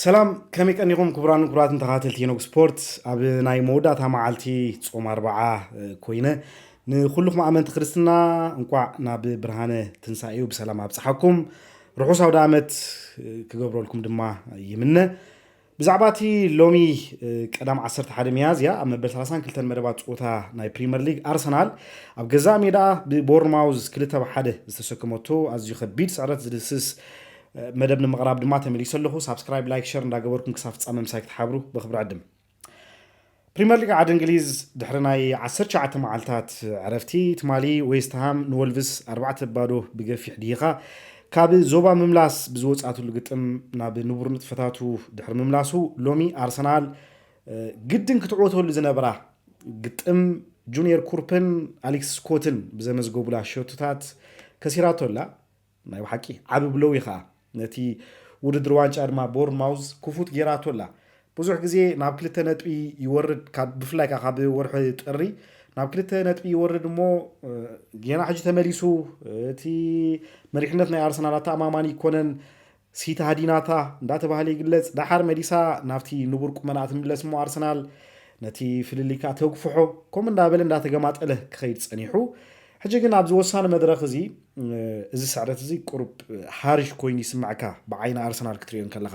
ሰላም፣ ከመይ ቀኒኹም ክቡራን ክቡራትን ተኸታተልቲ ሄኖግ ስፖርት? ኣብ ናይ መወዳእታ መዓልቲ ጾም ኣርብዓ ኮይነ ንኹልኹም ኣመንቲ ክርስትና እንቋዕ ናብ ብርሃነ ትንሳኤኡ ብሰላም ኣብጽሓኩም። ርሑስ ኣውደ ኣመት ክገብረልኩም ድማ ይምነ። ብዛዕባ እቲ ሎሚ ቀዳም ዓሰርተ ሓደ ሚያዝያ ኣብ መበል ሰላሳን ክልተን መደባት ጸወታ ናይ ፕሪምየር ሊግ ኣርሰናል ኣብ ገዛእ ሜዳ ብቦርንማውዝ ክልተ ብ ሓደ ዝተሰከመቶ ኣዝዩ ከቢድ ስዕረት ዝድስስ መደብ ንምቕራብ ድማ ተመሊሰ ኣለኹ። ሳብስክራይብ፣ ላይክ፣ ሸር እንዳገበርኩም ክሳብ ፍጻመ ምሳይ ክትሓብሩ ብኽብሪ ዕድም። ፕሪምየር ሊግ ዓዲ እንግሊዝ ድሕሪ ናይ ዓሰርተ ትሽዓተ መዓልታት ዕረፍቲ ትማሊ ዌስትሃም ንወልቭስ ኣርባዕተ ባዶ ብገፊሕ ድሂኻ ካብ ዞባ ምምላስ ብዝወጻትሉ ግጥም ናብ ንቡር ንጥፈታቱ ድሕሪ ምምላሱ ሎሚ ኣርሰናል ግድን ክትዕወተሉ ዝነበራ ግጥም ጁኒየር ኩርፕን ኣሌክስ ስኮትን ብዘመዝገቡላ ሸቶታት ከሲራቶ ኣላ። ናይ ብሓቂ ዓቢ ብለው እዩ ኸዓ። ነቲ ውድድር ዋንጫ ድማ ቦርንማውዝ ክፉት ጌራቶ ኣላ። ብዙሕ ግዜ ናብ ክልተ ነጥቢ ይወርድ፣ ካብ፣ ብፍላይ ከዓ ካብ ወርሒ ጥሪ ናብ ክልተ ነጥቢ ይወርድ እሞ፣ እ፣ ጌና ሕጂ ተመሊሱ፣ እቲ መሪሕነት ናይ ኣርሰናል ኣተኣማማኒ ይኮነን፣ ሲቲ ሃዲናታ እንዳተባሃለ ይግለጽ። ደሓር መሊሳ ናብቲ ንቡር ቁመናኣ ትምለስ እሞ ኣርሰናል ነቲ ፍልልይ ከዓ ተግፍሖ፣ ከምኡ እንዳበለ እንዳተገማጠለ ክኸይድ ጸኒሑ። ሕጂ ግን ኣብዚ ወሳኒ መድረኽ እዚ፣ እ፣ እዚ ስዕረት እዚ ቁሩብ ሃሪሽ ኮይኑ ይስምዐካ፣ ብዓይኒ ኣርሰናል ክትሪኦ እንከለኻ።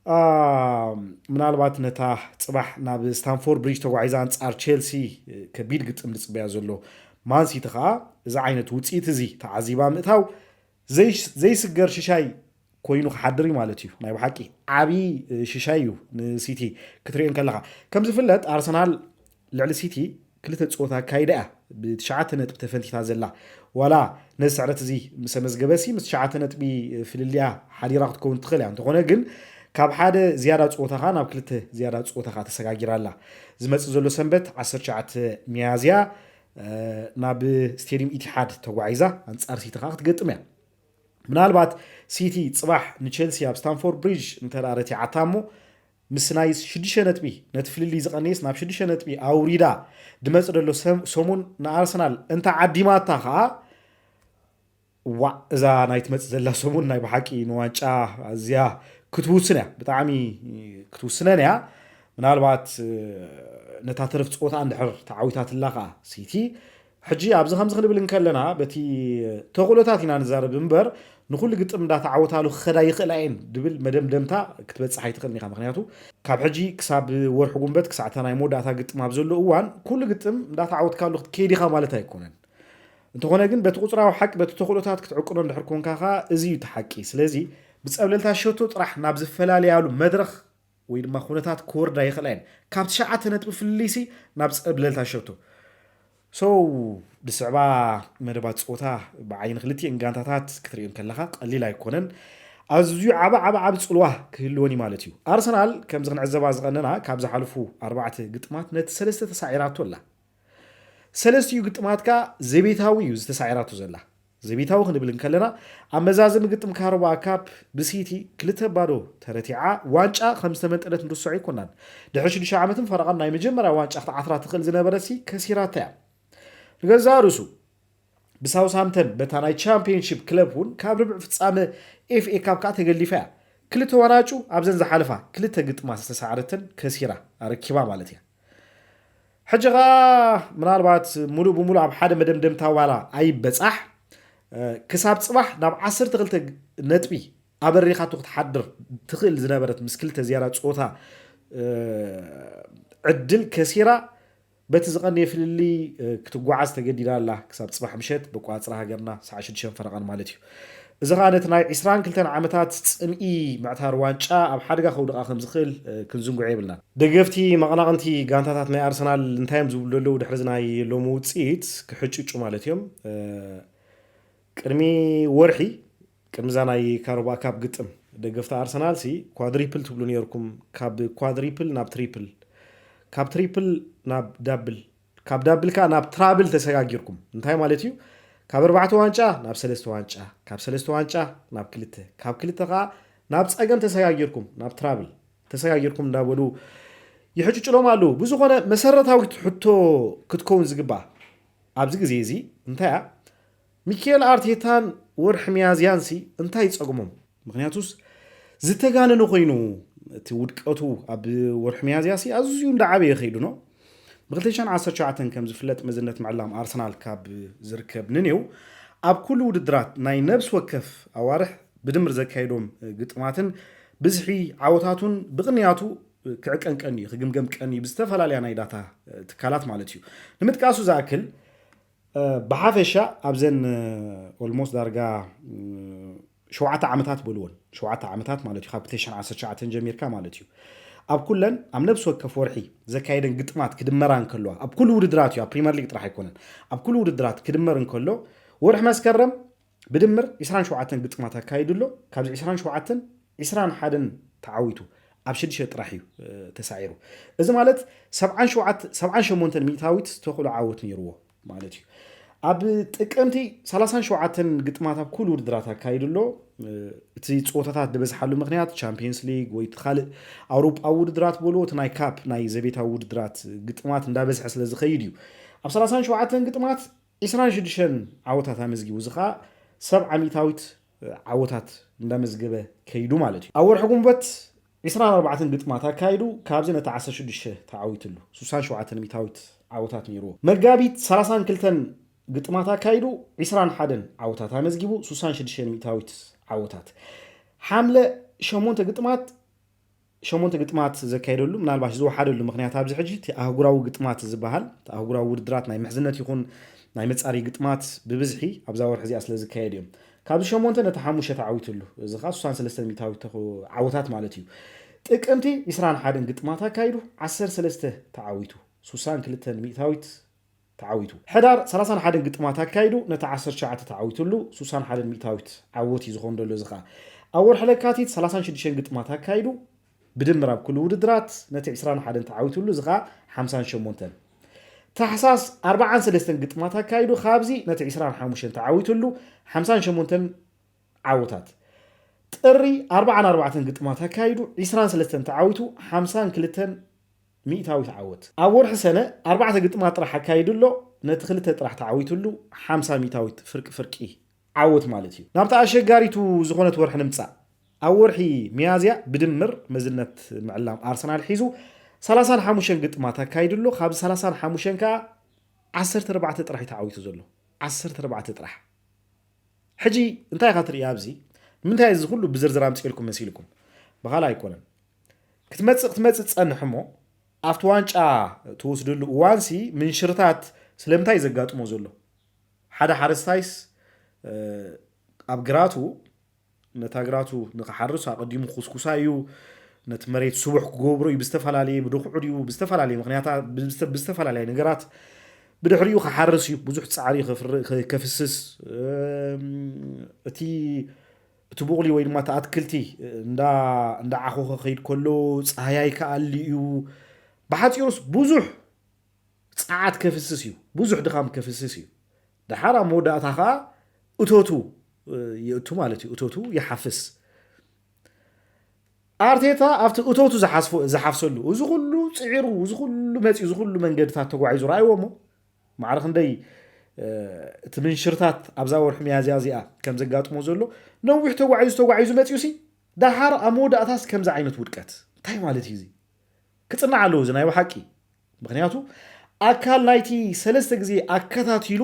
አ፣ ምናልባት ነታ ጽባሕ ናብ ስታንፎርድ ብሪጅ ተጓዒዛ ኣንጻር ቼልሲ ከቢድ ግጥም ዝጽበያ ዘሎ ማን ሲቲ ኸኣ እዚ ዓይነት ውጽኢት እዚ ተዓዚባ ምእታው ዘይሽ-፣ ዘይስገር ሽሻይ ኮይኑ ክሓድር እዩ ማለት እዩ። ናይ ብሓቂ ዓቢ ሽሻይ እዩ ንሲቲ ክትሪኦ እንከለኻ። ከም ዝፍለጥ ኣርሰናል ልዕሊ ሲቲ ክልተ ጸወታ ኣካይዳ እያ ብትሽዓተ ነጥቢ ተፈንቲታ ዘላ። ዋላ ነዚ ስዕረት እዚ ምስ ኣመዝገበሲ ምስ ትሽዓተ ነጥቢ ፍልልያ ሓዲራ ክትከውን ትኽእል እያ። እንተኾነ ግን ካብ ሓደ ዝያዳ ጸወታ ኸኣ ናብ ክልተ ዝያዳ ጸወታ ኸኣ ተሰጋጊራ ኣላ። ዝመጽእ ዘሎ ሰንበት ዓሰርተ ትሽዓተ ሚያዝያ፣ እ፣ ናብ ስቴድዩም ኢቲሓድ ተጓዒዛ ኣንጻር ሲቲ ኸኣ ክትገጥም እያ። ምናልባት ሲቲ ጽባሕ ንቼልሲ ኣብ ስታንፎርድ ብሪጅ እንተ ደኣ ረቲዓታ እሞ ምስ ናይ ሽዱሽተ ነጥቢ ነቲ ፍልልይ ዝቐነየስ ናብ ሽዱሽተ ነጥቢ ኣውሪዳ ድመጽእ ዘሎ ሰም-፣ ሰሙን ንኣርሰናል እንተ ዓዲማታ ኸኣ፣ ዋዕ፣ እዛ ናይ ትመጽእ ዘላ ሰሙን ናይ ብሓቂ ንዋንጫ ኣዝያ ክትውስን እያ፣ ብጣዕሚ ክትውስነን እያ። ምናልባት፣ እ፣ ነታ ተረፍ ጸወታ እንድሕር ተዓዊታትላ ኸኣ ሲቲ፣ ሕጂ ኣብዚ ከምዚ ክንብል እንከለና በቲ ተኽእሎታት ኢና ንዛረብ እምበር ንኹሉ ግጥም እንዳተዓወታሉ ክኸዳ ይኽእላ እየን ድብል መደምደምታ ክትበጽሕ ኣይትኽእልን ኢኻ። ምኽንያቱ ካብ ሕጂ ክሳብ ወርሒ ጉንበት ክሳዕ እታ ናይ መወዳእታ ግጥም ኣብ ዘሎ እዋን ኩሉ ግጥም እንዳተዓወትካሉ ክትከይድ ኢኻ ማለት ኣይኮነን። እንተኾነ ግን በቲ ቁጽራዊ ሓቂ በቲ ተኽእሎታት ክትዕቅኖ እንድሕር ኮንካ ኸኣ እዚ እዩ እቲ ሓቂ። ስለዚ ብጸብለልታ ሸቶ ጥራሕ ናብ ዝፈላለያሉ መድረኽ ወይ ድማ ኩነታት ክወርዳ ይኽእላ እየን። ካብ ትሽዓተ ነጥቢ ፍልልይሲ ናብ ጸብለልታ ሸቶ። So፣ ዝስዕባ መደባት ጸወታ ብዓይኒ ክልቲኤን ጋንታታት ክትሪኦ እንከለኻ ቀሊል ኣይኮነን። ኣዝዩ ዓቢ፣ ዓቢ፣ ዓቢ ጽልዋ ክህልወን እዩ ማለት እዩ። ኣርሰናል ከምዚ ክንዕዘባ ዝቐነና ካብ ዝሓለፉ ኣርባዕተ ግጥማት ነቲ ሰለስተ ተሳዒራቶ ኣላ። ሰለስቲኡ ግጥማት ከኣ ዘቤታዊ እዩ ዝተሳዒራቶ ዘላ። ዘቤታዊ ክንብል እንከለና ኣብ መዛዘሚ ግጥም ካረባኦ ካፕ ብሲቲ ክልተ ባዶ ተረቲዓ ዋንጫ ከም ዝተመንጠለት ንርስዖ ኣይኮናን። ድሕሪ ሽዱሽተ ዓመትን ፈረቓን ናይ መጀመርያ ዋንጫ ክትዓትራ ትኽእል ዝነበረሲ ከሲራታ እያ። ንገዛእ ርእሱ ብሳውስሃምተን በታ ናይ ቻምፒየንሺፕ ክለብ እውን ካብ ርብዒ ፍጻመ ኤፍ ኤ ካፕ ከኣ ተገሊፋ እያ። ክልተ ዋናጩ ኣብዘን ዝሓለፋ ክልተ ግጥማት ዝተሳዕረተን ከሲራ ኣረኪባ ማለት እያ። ሕጂ ኸኣ ምናልባት ሙሉእ ብሙሉእ ኣብ ሓደ መደምደምታ ዋላ ኣይበጻሕ፣ እ፣ ክሳብ ጽባሕ ናብ ዓሰርተ ክልተ ነጥቢ ኣበሪኻቶ ክትሓድር ትኽእል ዝነበረት ምስ ክልተ ዝያዳ ጸወታ፣ እ፣ ዕድል ከሲራ በቲ ዝቐነየ ፍልልይ፣ እ፣ ክትጓዓዝ ተገዲዳ ኣላ። ክሳብ ጽባሕ ምሸት ብኣቆጻጽራ ሃገርና ሰዓት ሽዱሽተ ፈረቓን ማለት እዩ። እዚ ኸኣ ነቲ ናይ ዕስራን ክልተን ዓመታት ጽምኢ ምዕታር ዋንጫ ኣብ ሓደጋ ከውድቓ ከም ዝኽእል፣ እ፣ ክንዝንግዖ የብልናን። ደገፍቲ መቐናቕንቲ ጋንታታት ናይ ኣርሰናል እንታይ እዮም ዝብሉ ዘለዉ ድሕሪ እዚ ናይ ሎሚ ውጽኢት ክሕጭጩ ማለት እዮም? እ፣ ቅድሚ ወርሒ፣ ቅድሚ እዛ ናይ ካረባኦ ካፕ ግጥም ደገፍቲ ኣርሰናል ሲ ኳድሪፕል ትብሉ ነይርኩም፣ ካብ ኳድሪፕል ናብ ትሪፕል፣ ካብ ትሪፕል ናብ ዳብል፣ ካብ ዳብል ከኣ ናብ ትራብል ተሰጋጊርኩም። እንታይ ማለት እዩ? ካብ ኣርባዕተ ዋንጫ ናብ ሰለስተ ዋንጫ፣ ካብ ሰለስተ ዋንጫ ናብ ክልተ፣ ካብ ክልተ ከኣ ናብ ጸገም ተሰጋጊርኩም፣ ናብ ትራብል ተሰጋጊርኩም እንዳበሉ ይሕጭጭሎም ኣለዉ። ብዝኾነ መሰረታዊት ሕቶ ክትከውን ዝግባእ ኣብዚ ግዜ እዚ እንታይ እያ? ሚኬል ኣርቴታን ወርሒ ሚያዝያን ሲ እንታይ ይጸግሞም? ምኽንያቱስ ዝተጋነነ ኮይኑ እቲ ውድቀቱ ኣብ ወርሒ ሚያዝያ ሲ ኣዝዩ እንዳዓበየ ከይዱ ነው። ብ2019 ከም ዝፍለጥ መዝነት ምዕላም ኣርሰናል ካብ ዝርከብ ንኔው ኣብ ኩሉ ውድድራት ናይ ነብስ ወከፍ ኣዋርሕ ብድምር ዘካየዶም ግጥማትን ብዝሒ ዓወታቱን ብቕንያቱ ክዕቀን ቀንዩ ክግምገም ቀንዩ ብዝተፈላለያ ናይ ዳታ ትካላት ማለት እዩ። ንምጥቃሱ ዝኣክል ብሓፈሻ ኣብዘን ኦልሞስት ዳርጋ ሸውዓተ ዓመታት በልዎን ሸውዓተ ዓመታት ማለት እዩ ካብ ብ2019 ጀሚርካ ማለት እዩ ኣብ ኩለን ኣብ ነብሲ ወከፍ ወርሒ ዘካየደን ግጥማት ክድመራ እንከለዋ ኣብ ኩሉ ውድድራት እዩ ኣብ ፕሪመር ሊግ ጥራሕ ኣይኮነን ኣብ ኩሉ ውድድራት ክድመር እንከሎ ወርሒ መስከረም ብድምር 27 ግጥማት ኣካይዱ ኣሎ። ካብዚ 27 21 ተዓዊቱ ኣብ ሽዱሽተ ጥራሕ እዩ ተሳዒሩ። እዚ ማለት 78 ሚእታዊት ዝተኽእሎ ዓወት ነይርዎ ማለት እዩ። ኣብ ጥቅምቲ 37 ግጥማት ኣብ ኩሉ ውድድራት ኣካይዱ ኣሎ። እቲ ፀወታታት ዝበዝሓሉ ምክንያት ቻምፒየንስ ሊግ ወይ ካልእ ኣውሮጳዊ ውድድራት በልዎ እቲ ናይ ካፕ ናይ ዘቤታዊ ውድድራት ግጥማት እንዳበዝሐ ስለ ዝኸይድ እዩ። ኣብ 37 ግጥማት 26 ዓወታት ኣመዝጊቡ እዚ ከዓ ሰብዓ ሚእታዊት ዓወታት እንዳመዝገበ ከይዱ ማለት እዩ ኣብ ወርሒ ጉንበት 24 ግጥማት ኣካይዱ ካብዚ ነቲ 16 ተዓዊትሉ 67 ሚእታዊት ዓወታት ነይርዎ መጋቢት 32 ግጥማት ኣካይዱ 21 ዓወታት ኣመዝጊቡ 66 ሚእታዊት ዓወታት ሓምለ ሸሞንተ ግጥማት ሸሞንተ ግጥማት ዘካየደሉ ምናልባሽ ዝወሓደሉ ምክንያት ኣብዚ ሕጂ እቲ ኣህጉራዊ ግጥማት ዝበሃል እቲ ኣህጉራዊ ውድድራት ናይ ምሕዝነት ይኹን ናይ መፃሪ ግጥማት ብብዝሒ ኣብዛ ወርሒ እዚኣ ስለ ዝካየድ እዮም ካብዚ ሸሞንተ ነቲ ሓሙሽተ ተዓዊትሉ እዚ ከዓ 63 ሚእታዊት ዓወታት ማለት እዩ ጥቅምቲ 21 ግጥማት ኣካይዱ 13 ተዓዊቱ 62 ሚእታዊት ተዓዊቱ ሕዳር 31 ግጥማት ኣካይዱ ነቲ 19 ተዓዊትሉ 61 ሚእታዊት ዓወት እዩ ዝኾን ዘሎ እዚ ከዓ ኣብ ወርሒ ለካቲት 36 ግጥማት ኣካይዱ ብድምር ኣብ ኩሉ ውድድራት ነቲ 21 ተዓዊትሉ እዚ ከዓ 58 ታሕሳስ 43 ግጥማት ኣካይዱ ካብዚ ነቲ 25 ተዓዊትሉ 58 ዓወታት ጥሪ 44 ግጥማት ኣካይዱ 23 ተዓዊቱ 52 ሚእታዊት ዓወት ኣብ ወርሒ ሰነ ኣርባዕተ ግጥማት ጥራሕ ኣካይዱ ኣሎ ነቲ ክልተ ጥራሕ ተዓዊትሉ 50 ሚእታዊት ፍርቂ ፍርቂ ዓወት ማለት እዩ ናብታ ኣሸጋሪቱ ዝኾነት ወርሒ ንምፃእ ኣብ ወርሒ ሚያዝያ ብድምር መዝነት ምዕላም ኣርሰናል ሒዙ 35 ግጥማት ኣካይዱ ኣሎ ካብዚ 35 ከዓ 14 ጥራሕ ተዓዊቱ ዘሎ 14 ጥራሕ ሕጂ እንታይ ኢኻ ትርኢ ኣብዚ ንምንታይ እዚ ኩሉ ብዝርዝር ኣምፅኤልኩም መሲልኩም ብኻል ኣይኮነን ክትመፅእ ክትመፅእ ትፀንሕ እሞ ኣብቲ ዋንጫ ትወስደሉ እዋንሲ ምንሽርታት ስለምንታይ ዘጋጥሞ ዘሎ ሓደ ሓረስታይስ ኣብ ግራቱ ነታ ግራቱ ንክሓርስ ኣቐዲሙ ክኩስኩሳ እዩ ነቲ መሬት ስቡሕ ክገብሮ እዩ ብዝተፈላለየ ብድኩዑ ድዩ ብዝተፈላለየ ምክንያታ ብዝተፈላለየ ነገራት ብድሕሪኡ ክሓርስ እዩ ብዙሕ ፃዕሪ ከፍስስ እቲ እቲ ቡቕሊ ወይ ድማ እቲ ኣትክልቲ እንዳዓኾኸ ከይድ ከሎ ፀሃያይ ክኣሊ እዩ ብሓፂሩስ ብዙሕ ፃዓት ከፍስስ እዩ ብዙሕ ድኻም ከፍስስ እዩ ድሓር ኣብ መወዳእታ ከዓ እቶቱ ይእቱ ማለት እዩ እቶቱ ይሓፍስ ኣርቴታ ኣብቲ እቶቱ ዝሓፍሰሉ እዚ ኩሉ ፅዒሩ እዚ ኩሉ መፂኡ እዚ ኩሉ መንገድታት ተጓዒዙ ረኣይዎ ሞ ማዕረ ክንደይ እቲ ምንሽርታት ኣብዛ ወርሒ ሚያዝያ እዚኣ ከም ዘጋጥሞ ዘሎ ነዊሕ ተጓዒዙ ተጓዒዙ መፂኡ ሲ ደሓር ኣብ መወዳእታስ ከምዚ ዓይነት ውድቀት እንታይ ማለት እዩ እዚ ክፅናዕ ኣለዎ እዚ ናይ ብሓቂ ምክንያቱ ኣካል ናይቲ ሰለስተ ግዜ ኣከታቲሉ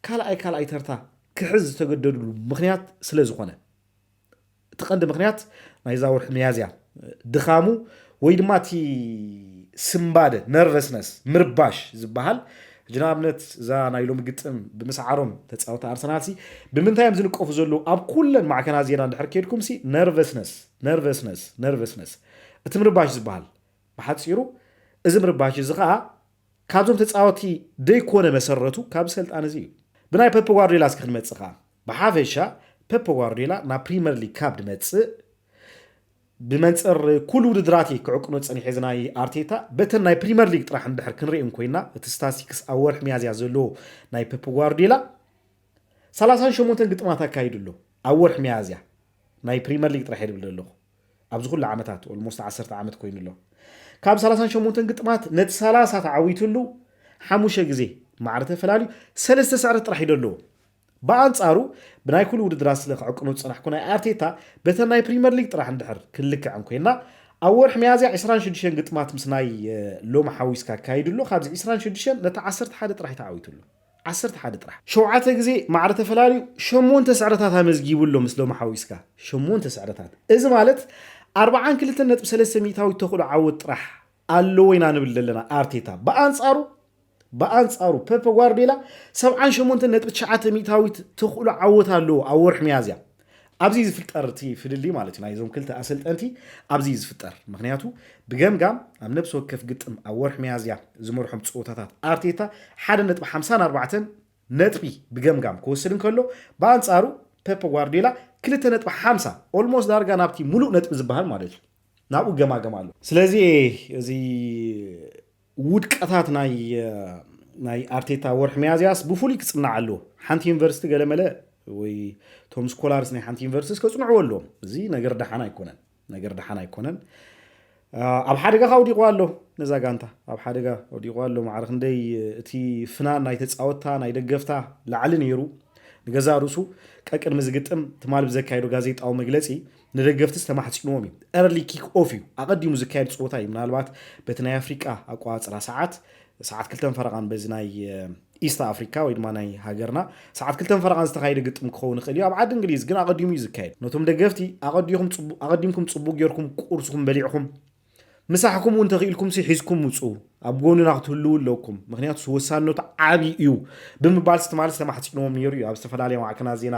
ካልኣይ ካልኣይ ተርታ ክሕዝ ዝተገደድሉ ምክንያት ስለ ዝኾነ እቲ ቀንዲ ምክንያት ናይዛ ወርሒ ሚያዝያ ድኻሙ ወይ ድማ እቲ ስምባደ ነርቨስነስ ምርባሽ ዝበሃል ሕጂ ንኣብነት እዛ ናይ ሎሚ ግጥም ብምስዓሮም ተፃወቲ ኣርሰናልሲ ብምንታይ እዮም ዝንቀፉ ዘለዉ ኣብ ኩለን ማዕከናት ዜና እንድሕር ከድኩም ሲ ነርቨስነስ ነርቨስነስ ነርቨስነስ እቲ ምርባሽ ዝበሃል ብሓፂሩ እዚ ምርባሽ እዚ ከዓ ካብዞም ተፃወቲ ደይኮነ መሰረቱ ካብ ሰልጣን እዚ እዩ ብናይ ፐፕ ጓርዲዮላ እስኪ ክንመፅእ ከዓ ብሓፈሻ ፐፕ ጓርዲዮላ ናብ ፕሪመር ሊግ ካብ ድመፅእ ብመንፅር ኩሉ ውድድራት ክዕቅኖ ፀኒሐ እዚ ናይ ኣርቴታ በተን ናይ ፕሪመር ሊግ ጥራሕ እንድሕር ክንርኢ እንኮይና እቲ ስታስቲክስ ኣብ ወርሒ ሚያዝያ ዘለዎ ናይ ፐፕ ጓርዲዮላ 38 ግጥማት ኣካይዱ ኣሎ ኣብ ወርሒ ሚያዝያ ናይ ፕሪመር ሊግ ጥራሕ ይብል ዘለኹ ኣብዚ ኩሉ ዓመታት ኦልሞስት 10 ዓመት ኮይኑ ኣሎ ካብ 38 ግጥማት ነቲ 30 ተዓዊትሉ ሓሙሽተ ግዜ ማዕረ ተፈላልዩ ሰለስተ ስዕረት ጥራሕ እዩ ዘለዎ ብኣንጻሩ ብናይ ኩሉ ውድድራት ስለ ክዕቅኑ ዝጸናሕኩ ናይ ኣርቴታ በተን ናይ ፕሪመር ሊግ ጥራሕ እንድሕር ክንልክዐን ኮይና ኣብ ወርሒ ሚያዝያ ዕስራን ሽዱሽተን ግጥማት ምስ ናይ ሎሚ ሓዊስካ ኣካይዱ ኣሎ። ካብዚ ዕስራን ሽዱሽተን ነቲ ዓሰርተ ሓደ ጥራሕ ተዓዊቱ ኣሎ። ዓሰርተ ሓደ ጥራሕ። ሸውዓተ ግዜ ማዕረ ተፈላልዩ ሸሞንተ ስዕረታት ኣመዝጊቡ ኣሎ። ምስ ሎሚ ሓዊስካ ሸሞንተ ስዕረታት። እዚ ማለት ኣርባዓን ክልተን ነጥቢ ሰለስተ ሚእታዊት ተኽእሎ ዓወት ጥራሕ ኣለዎ ኢና ንብል ዘለና ኣርቴታ። ብኣንጻሩ ብኣንጻሩ ፔፕ ጓርዲዮላ ሰብዓን ሸሞንተን ነጥቢ ትሽዓተ ሚእታዊት ተኽእሎ ዓወት ኣለዎ ኣብ ወርሒ ሚያዝያ። ኣብዚ ዝፍጠር እቲ ፍልልይ ማለት እዩ ናይዞም ክልተ ኣሰልጠንቲ ኣብዚ ዝፍጠር። ምክንያቱ ብገምጋም ኣብ ነብሲ ወከፍ ግጥም ኣብ ወርሒ ሚያዝያ ዝመርሖም ፀወታታት ኣርቴታ ሓደ ነጥቢ ሓምሳን ኣርባዕተን ነጥቢ ብገምጋም ክወስድ እንከሎ፣ ብኣንጻሩ ፔፕ ጓርዲዮላ ክልተ ነጥቢ ሓምሳ፣ ኦልሞስት ዳርጋ ናብቲ ሙሉእ ነጥቢ ዝበሃል ማለት እዩ ናብኡ ገማገም ኣሎ። ስለዚ እዚ ውድቀታት ናይ ናይ ኣርቴታ ወርሒ ሚያዝያስ ብፍሉይ ክጽናዕ ኣለዎ። ሓንቲ ዩኒቨርሲቲ ገለመለ ወይ ቶም ስኮላርስ ናይ ሓንቲ ዩኒቨርሲቲ ከጽንዕዎ ኣለዎም። እዚ ነገር ደሓን ኣይኮነን፣ ነገር ደሓን ኣይኮነን። ኣብ ሓደጋ ካውዲቑ ኣሎ፣ ነዛ ጋንታ ኣብ ሓደጋ ወዲቑ ኣሎ። ማዕረ ክንደይ እቲ ፍናን ናይ ተጻወትታ ናይ ደገፍታ ላዕሊ ነይሩ። ንገዛ ርእሱ ቀቅድሚ ዝግጥም ትማል ብዘካየዶ ጋዜጣዊ መግለጺ ንደገፍቲ ዝተማሕጺንዎም እዩ። ኤርሊ ኪክ ኦፍ እዩ፣ ኣቐዲሙ ዝካየድ ጸወታ እዩ። ምናልባት በቲ ናይ ኣፍሪቃ ኣቋጽራ ሰዓት ሰዓት ክልተን ፈረቓን በዚ ናይ ኢስት ኣፍሪካ ወይ ድማ ናይ ሃገርና ሰዓት ክልተን ፈረቓን ዝተኻየደ ግጥም ክኸውን ይኽእል እዩ። ኣብ ዓዲ እንግሊዝ ግን ኣቐዲሙ እዩ ዝካየድ። ነቶም ደገፍቲ ኣቐዲኹም ጽቡ- ኣቐዲምኩም ጽቡቅ ጌርኩም ቁርስኹም በሊዕኹም ምሳሕኩም እውን ተኽኢልኩም ሲ ሒዝኩም ውፁ፣ ኣብ ጎንና ክትህልዉ ኣለኩም፣ ምክንያቱ ወሳንነቱ ዓብዪ እዩ ብምባል ትማሊ ዝተማሕፂንዎም ነይሩ እዩ ኣብ ዝተፈላለያ ማዕከናት ዜና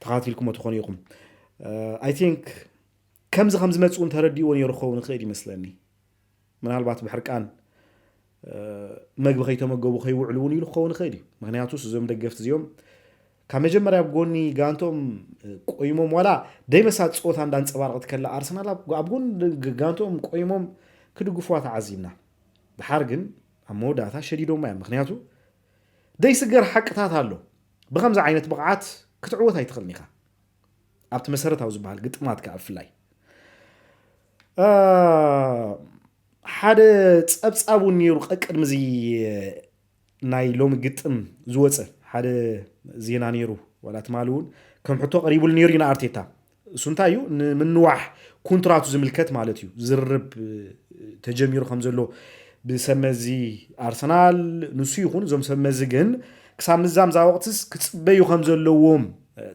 ተኸታቲልኩሞ ትኾኑ ኢኹም። ኣይ ቲንክ ከምዚ ከም ዝመፅኡ ተረዲእዎ ነይሩ ክኸውን ይኽእል ይመስለኒ። ምናልባት ብሕርቃን መግቢ ከይተመገቡ ከይውዕሉ እውን ኢሉ ክኸውን ይኽእል እዩ። ምክንያቱስ እዞም ደገፍቲ እዚኦም ካብ መጀመርያ ኣብ ጎኒ ጋንቶም ቆይሞም ዋላ ደይመሳት ፀወታ እንዳንፀባረቐት ከላ ኣርሰናል ኣብ ጎኒ ጋንቶም ቆይሞም ክድግፍዋ ተዓዚብና። ድሓር ግን ኣብ መወዳእታ ሸዲዶማ እዮም። ምክንያቱ ደይስገር ሓቅታት ኣሎ። ብከምዚ ዓይነት ብቕዓት ክትዕወት ኣይትኽእልን ኢኻ ኣብቲ መሰረታዊ ዝበሃል ግጥማት ከዓ ብፍላይ ሓደ ፀብፃብ እውን ነይሩ ቀቅድሚ እዚ ናይ ሎሚ ግጥም ዝወፀ ሓደ ዜና ነይሩ። ዋላ ትማሊ እውን ከም ሕቶ ቀሪቡሉ ነይሩ እዩ ንኣርቴታ። እሱ እንታይ እዩ ንምንዋሕ ኮንትራቱ ዝምልከት ማለት እዩ ዝርርብ ተጀሚሩ ከም ዘሎ ብሰመዚ ኣርሰናል ንሱ ይኹን እዞም ሰመዚ ግን ክሳብ ምዛም ዛ ወቅትስ ክፅበዩ ከም ዘለዎም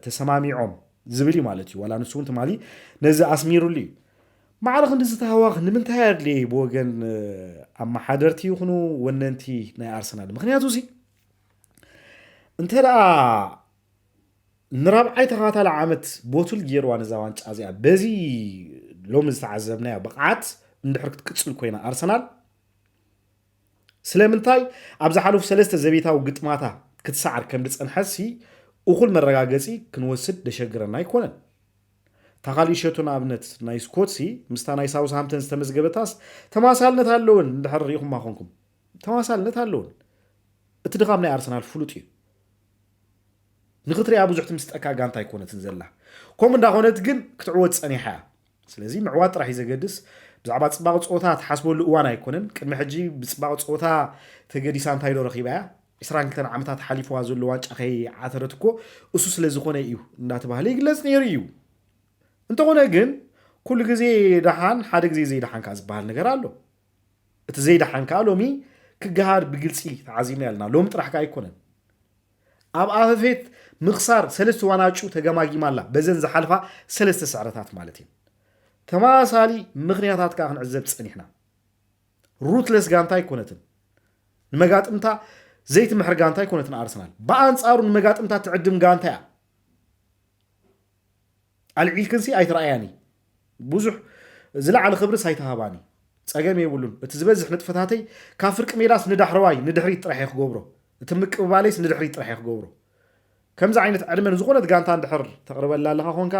ተሰማሚዖም ዝብል እዩ ማለት እዩ። ዋላ ንሱ እውን ትማሊ ነዚ ኣስሚሩሉ እዩ። ማዕረ ክንዲ ዝተሃዋኽ ንምንታይ ኣድልየ ብወገን ኣመሓደርቲ ይኹኑ ወነንቲ ናይ ኣርሰናል? ምክንያቱ እዚ እንተ ደኣ ንራብዓይ ተኸታታሊ ዓመት ቦትል ገይርዋ ነዛ ዋንጫ እዚኣ በዚ ሎሚ ዝተዓዘብናዮ ብቕዓት እንድሕር ክትቅፅል ኮይና ኣርሰናል ስለምንታይ ኣብ ዝሓለፉ ሰለስተ ዘቤታዊ ግጥማታ ክትሰዓር ከም ዝፀንሐሲ እኹል መረጋገፂ ክንወስድ ደሸግረና ኣይኮነን። ታኻሊ ሸቶ ንኣብነት ናይ ስኮትሲ ምስታ ናይ ሳውስሃምተን ዝተመዝገበታስ ተማሳልነት ኣለውን እንድሕር ርኢኹማ ኮንኩም ተማሳልነት ኣለውን። እቲ ድኻም ናይ ኣርሰናል ፍሉጥ እዩ። ንክትሪኣ ብዙሕ ትምስጠካ ጋንታ ኣይኮነትን ዘላ። ከምኡ እንዳኾነት ግን ክትዕወት ጸኒሓ እያ። ስለዚ ምዕዋት ጥራሕ እዩ ዘገድስ። ብዛዕባ ጽባቕ ጸወታ ትሓስበሉ እዋን ኣይኮነን። ቅድሚ ሕጂ ብጽባቕ ጸወታ ተገዲሳ እንታይ ዶ ረኺባ እያ? ዕስራን ክልተን ዓመታት ሓሊፍዋ ዘሎ ዋንጫ ከይዓተረት እኮ እሱ ስለ ዝኾነ እዩ እንዳተባህለ ይግለጽ ነይሩ እዩ። እንተኾነ ግን ኩሉ ግዜ ደሓን ሓደ ግዜ ዘይደሓን ከኣ ዝበሃል ነገር ኣሎ። እቲ ዘይደሓን ከኣ ሎሚ ክገሃድ ብግልጺ ተዓዚብና ኣለና። ሎሚ ጥራሕ ከኣ ኣይኮነን። ኣብ ኣፈፌት ምኽሳር ሰለስተ ዋናጩ ተገማጊማ ኣላ በዘን ዝሓልፋ ሰለስተ ስዕረታት ማለት እዩ። ተመሳሳሊ ምኽንያታት ከኣ ክንዕዘብ ጸኒሕና። ሩትለስ ጋንታ ኣይኮነትን። ንመጋጥምታ ዘይትምሕር ጋንታ ኣይኮነትን ኣርሰናል። ብኣንጻሩ ንመጋጥምታ ትዕድም ጋንታ እያ። ኣልዒልክንሲ ኣይትረኣያኒ። ብዙሕ ዝለዓለ ክብርስ ኣይተሃባኒ። ጸገም የብሉን። እቲ ዝበዝሕ ንጥፈታተይ ካብ ፍርቂ ሜዳስ ንዳሕረዋይ ንድሕሪት ጥራሕ እየ ክገብሮ። እቲ ምቅብባለይስ ንድሕሪት ጥራሕ እየ ክገብሮ። ከምዚ ዓይነት ዕድመ ንዝኾነት ጋንታ እንድሕር ተቕርበላ ኣለኻ ኮንካ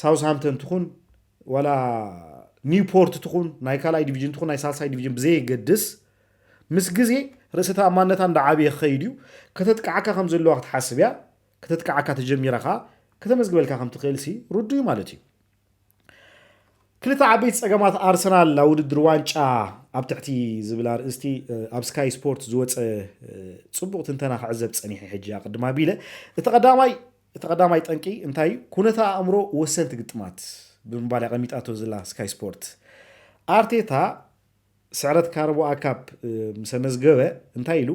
ሳውስሃምተን ትኹን ዋላ ኒውፖርት ትኹን ናይ ካልኣይ ዲቪዥን ትኹን ናይ ሳልሳይ ዲቪዥን ብዘየገድስ ምስ ግዜ ርእሰ ተኣማንነታ እንዳዓበየ ክኸይድ እዩ። ከተጥቅዓካ ከም ዘለዋ ክትሓስብ እያ። ከተጥቅዓካ ተጀሚራ ኸኣ ከተመዝግበልካ ከም ትኽእል ሲ ርዱ እዩ ማለት እዩ። ክልተ ዓበይቲ ጸገማት ኣርሰናል ኣብ ውድድር ዋንጫ ኣብ ትሕቲ ዝብል ኣርእስቲ ኣብ ስካይ ስፖርት ዝወጸ ጽቡቕ ትንተና ክዕዘብ ጸኒሐ ሕጂ ኣቐድም ኣቢለ። እቲ ቀዳማይ እቲ ቀዳማይ ጠንቂ እንታይ እዩ? ኩነተ ኣእምሮ ወሰንቲ ግጥማት ብምባል ኣቐሚጣቶ ዘላ ስካይ ስፖርት። ኣርቴታ ስዕረት ካረቦኣ ካፕ ምስ ኣመዝገበ እንታይ ኢሉ?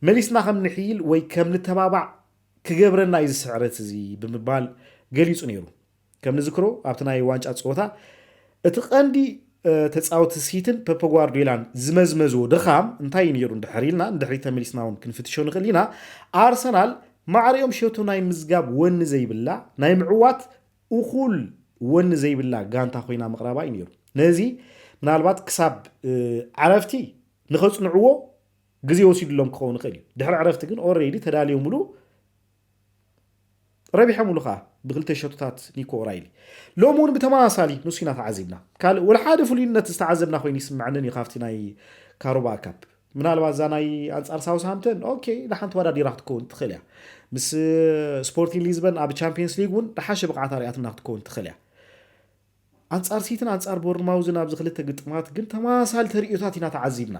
መሊስና ከም ንሕይል ወይ ከም ንተባባዕ ክገብረና እዩ እዚ ስዕረት እዚ ብምባል ገሊጹ ነይሩ። ከም ንዝክሮ ኣብቲ ናይ ዋንጫ ጸወታ እቲ ቀንዲ ተጻወቲ ሲትን ፔፕ ጓርዲዮላን ዝመዝመዝዎ ድኻም እንታይ እዩ ነይሩ እንድሕር ኢልና ንድሕሪት ተመሊስና እውን ክንፍትሾ ንኽእል ኢና። ኣርሰናል ማዕሪኦም ሸቶ ናይ ምዝጋብ ወኒ ዘይብላ ናይ ምዕዋት እኹል ወኒ ዘይብላ ጋንታ ኮይና ምቕራባ እዩ ነይሩ። ነዚ ምናልባት ክሳብ ዓረፍቲ ንኸጽንዕዎ ግዜ ወሲድሎም ክኸውን ይኽእል እዩ። ድሕሪ ዕረፍቲ ግን ኦሬዲ ተዳልዮምሉ ረቢሖምሉ ከዓ ብክልተ ሸቶታት ኒኮ ኦራይሊ። ሎሚ እውን ብተመሳሳሊ ንሱ ኢና ተዓዚብና። ካልእ ወላ ሓደ ፍሉይነት ዝተዓዘብና ኮይኑ ይስምዐንን እዩ ካብቲ ናይ ካሮባ ካፕ። ምናልባት እዛ ናይ ኣንጻር ሳውስሃምተን ኦኬ ንሓንቲ ተወዳዲራ ክትከውን ትኽእል እያ። ምስ ስፖርቲንግ ሊዝበን ኣብ ቻምፒየንስ ሊግ እውን ዝሓሸ ብቕዓት ኣርኣያትና ክትከውን ትኽእል እያ። ኣንጻር ሲትን ኣንጻር ቦርንማውዝን ኣብዚ ክልተ ግጥማት ግን ተመሳሳሊ ተርእዮታት ኢና ተዓዚብና።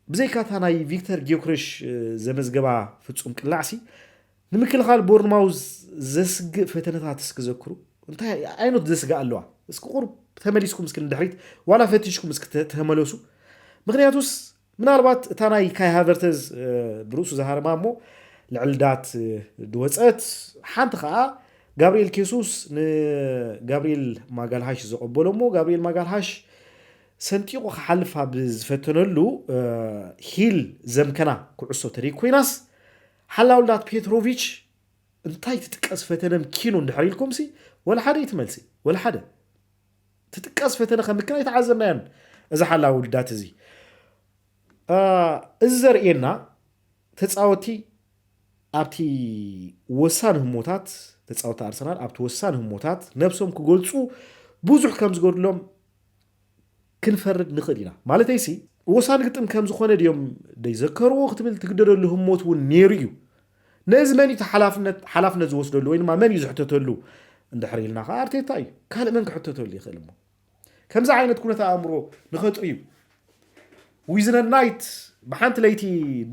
ብዘይካ እታ ናይ ቪክተር ጊዮክሬሽ ዘመዝገባ ፍጹም ቅላዕሲ ንምክልኻል ቦርንማውዝ ዘስግእ ፈተነታት እስኪ ዘክሩ። እንታይ ዓይነት ዘስግእ ኣለዋ? እስኪ ቁሩብ ተመሊስኩም እስኪ ንድሕሪት ዋላ ፈቲሽኩም እስኪ ተ- ተመለሱ። ምክንያቱስ ምናልባት እታ ናይ ካይ ሃቨርተዝ ብርእሱ ዝሃረማ እሞ ልዕልዳት ድወፀት ሓንቲ ከዓ ጋብርኤል ኬሱስ ንጋብርኤል ማጋልሃሽ ዘቐበሎ እሞ ጋብርኤል ማጋልሃሽ ሰንጢቑ ክሓልፍ ኣብ ዝፈተነሉ ሂል ዘምከና ኩዕሶ ተደይ ኮይናስ ሓላውልዳት ፔትሮቪች እንታይ ትጥቀስ ፈተነ ምኪኑ እንድሕር ኢልኩም ሲ ወላ ሓደ ይትመልሲ ወላ ሓደ ትጥቀስ ፈተነ ከም ምኪና ኣይተዓዘብናዮን። እዚ ሓላውልዳት እዚ እዚ ዘርእየና ተፃወቲ ኣብቲ ወሳኒ ህሞታት ተፃወቲ ኣርሰናል ኣብቲ ወሳኒ ህሞታት ነብሶም ክገልፁ ብዙሕ ከም ዝጎድሎም ክንፈርድ ንኽእል ኢና። ማለተይሲ ወሳኒ ግጥም ከም ዝኾነ ድዮም ዘይዘከርዎ ክትብል ትግደደሉ ህሞት እውን ነይሩ እዩ። ነዚ መን እዩ ሓላፍነት ዝወስደሉ ወይ ድማ መን እዩ ዝሕተተሉ እንድሕር ኢልና ከዓ ኣርቴታ እዩ። ካልእ መን ክሕተተሉ ይኽእል እሞ ከምዚ ዓይነት ኩነተ ኣእምሮ ንኸጥርዩ ዊዝነናይት ብሓንቲ ለይቲ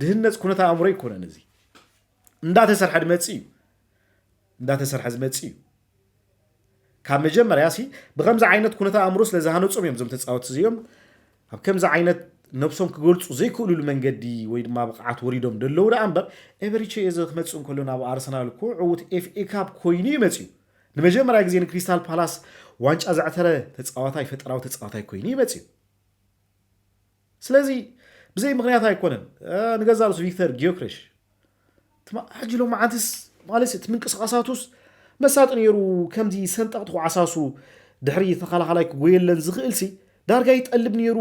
ድህነፅ ኩነተ ኣእምሮ ኣይኮነን። እዚ እንዳተሰርሐ ድመፅ እዩ እንዳተሰርሐ ዝመፅ እዩ። ካብ መጀመርያ ሲ ብከምዚ ዓይነት ኩነተ ኣእምሮ ስለ ዝሃነፆም እዮም እዞም ተፃወቲ እዚኦም ኣብ ከምዚ ዓይነት ነብሶም ክገልፁ ዘይክእሉሉ መንገዲ ወይ ድማ ብቕዓት ወሪዶም ደለዉ ደኣ እምበር ኤቨሪቼ እዚ ክመፅእ እንከሎ ናብ ኣርሰናል እኮ ዕዉት ኤፍኤ ካፕ ኮይኑ እዩ መፅዩ። ንመጀመርያ ግዜ ንክሪስታል ፓላስ ዋንጫ ዘዕተረ ተፃዋታይ ፈጠራዊ ተፃዋታይ ኮይኑ እዩ መፅዩ። ስለዚ ብዘይ ምክንያት ኣይኮነን። ንገዛ ርእሱ ቪክተር ጊዮክሬሽ ሕጂ ሎም መዓንትስ ማለት እቲ ምንቅስቃሳቱስ መሳጢ ነይሩ። ከምዚ ሰንጠቕቲ ኩዓሳሱ ድሕሪ ተኸላኸላይ ክጎየለን ዝኽእል ሲ ዳርጋ ይጠልብ ነይሩ።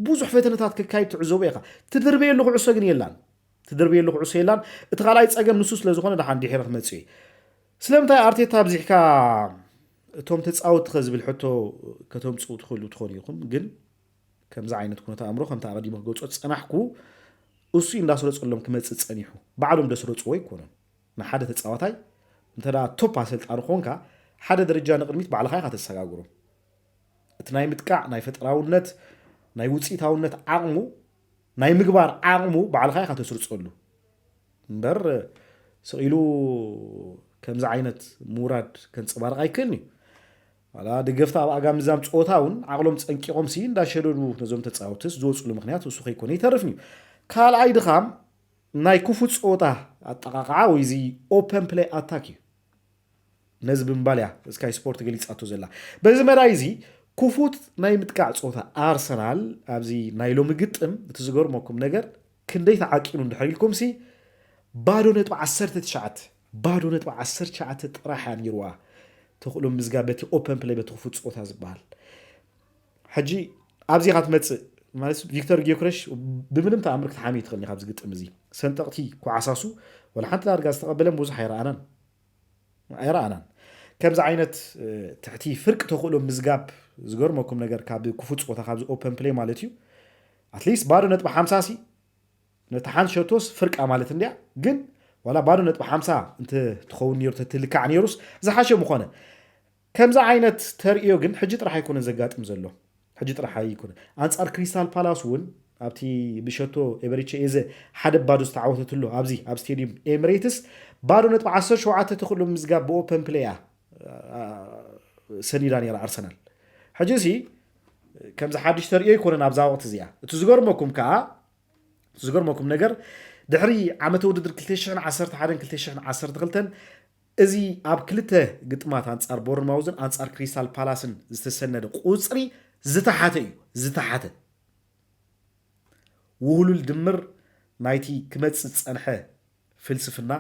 ብዙሕ ፈተነታት ክካይድ ትዕዘቦ ኢኻ። ትድርበየሉ ኩዕሶ ግን የላን። ትድርበየሉ ኩዕሶ የላን። እቲ ካልኣይ ፀገም ንሱ ስለ ዝኾነ ደሓን ድሒረ ክመፅእ እዩ። ስለምንታይ ኣርቴታ ኣብዚሕካ እቶም ተፃወትቲ ከ ዝብል ሕቶ ከተምፅኡ ትኽእሉ ትኾኑ ኢኹም። ግን ከምዚ ዓይነት ኩነተ ኣእምሮ ከምቲ ኣቐዲሞ ክገልፆ ዝፀናሕኩ እሱ እንዳስረፀሎም ክመፅእ ፀኒሑ። ባዕሎም ደስረፅዎ ኣይኮኑን። ንሓደ ተፃዋታይ እንተ ቶፕ ኣሰልጣኒ ኮንካ ሓደ ደረጃ ንቕድሚት ባዕልኻ ኢኻ ተሰጋግሮ። እቲ ናይ ምጥቃዕ ናይ ፈጠራውነት ናይ ውፅኢታውነት ዓቕሙ ናይ ምግባር ዓቕሙ ባዕልኻ ኢኻ ተስርፀሉ እምበር ስቕ ኢሉ ከምዚ ዓይነት ምውራድ ከንፀባርቕ ኣይክእልን እዩ። ዋላ ደገፍቲ ኣብ ኣጋ ምዛም ፀወታ እውን ዓቕሎም ፀንቂቖም ሲ እንዳሸደዱ ነዞም ተፃወትስ ዝወፅሉ ምክንያት እሱ ከይኮነ ይተርፍን እዩ። ካልኣይ ድኻም ናይ ክፉት ፀወታ ኣጠቓቕዓ ወይ እዚ ኦፐን ፕሌይ ኣታክ እዩ። ነዚ ብምባል እያ ስካይ ስፖርት ገሊፃቶ ዘላ። በዚ መዳይ እዚ ክፉት ናይ ምጥቃዕ ፀወታ ኣርሰናል ኣብዚ ናይ ሎሚ ግጥም እቲ ዝገርመኩም ነገር ክንደይ ተዓቂኑ እንድሕር ኢልኩም ሲ ባዶ ነጥቢ ዓሰርተ ትሽዓተ ባዶ ነጥቢ ዓሰርተ ትሽዓተ ጥራሕ እያ ነይርዋ። ተኽእሎ ምዝጋ በቲ ኦፐን ፕሌይ በቲ ክፉት ፀወታ ዝበሃል ሕጂ ኣብዚ ኢኻ ትመፅእ ማለት ቪክተር ጊዮክረሽ ብምንም ተኣምር ክትሓሚ ትኽእልኒ ካብዚ ግጥም እዚ ሰንጠቕቲ ኩዓሳሱ ወላ ሓንቲ ዳርጋ ዝተቐበለን ብዙሕ ኣይረኣናን ኣይረኣናን ከምዚ ዓይነት ትሕቲ ፍርቂ ተኽእሎ ምዝጋብ ዝገርመኩም ነገር ካብ ክፉት ፀወታ ካብዚ ኦፐን ፕሌይ ማለት እዩ ኣትሊስት ባዶ ነጥቢ ሓምሳ ሲ ነቲ ሓንቲ ሸቶስ ፍርቃ ማለት እንድያ ግን ዋላ ባዶ ነጥቢ ሓምሳ እንተ ትኸውን ነይሩ ተትልካዕ ነይሩስ ዝሓሸ ምኾነ ከምዚ ዓይነት ተርእዮ ግን ሕጂ ጥራሕ ኣይኮነን ዘጋጥም ዘሎ ሕጂ ጥራሕ ኣይኮነ ኣንጻር ክሪስታል ፓላስ እውን ኣብቲ ብሸቶ ኤቨሪቸ ኤዘ ሓደ ባዶ ዝተዓወተትሎ ኣብዚ ኣብ ስቴዲየም ኤምሬትስ ባዶ ነጥቢ ዓሰርተ ሸውዓተ ተኽእሎ ምዝጋብ ብኦፐን ፕሌያ ሰኒዳ ነይራ ኣርሰናል ሕጂ ሲ ከምዚ ሓድሽ ተርእዮ ኣይኮነን ኣብዛ ወቕቲ እዚኣ። እቲ ዝገርመኩም ከዓ፣ እቲ ዝገርመኩም ነገር፣ ድሕሪ ዓመተ ውድድር ክልተ ሽሕን ዓሰርተ ሓደን ክልተ ሽሕን ዓሰርተ ክልተን እዚ ኣብ ክልተ ግጥማት ኣንጻር ቦርንማውዝን ኣንጻር ክሪስታል ፓላስን ዝተሰነደ ቁጽሪ ዝተሓተ እዩ። ዝተሓተ ውህሉል ድምር ናይቲ ክመጽእ ዝጸንሐ ፍልስፍና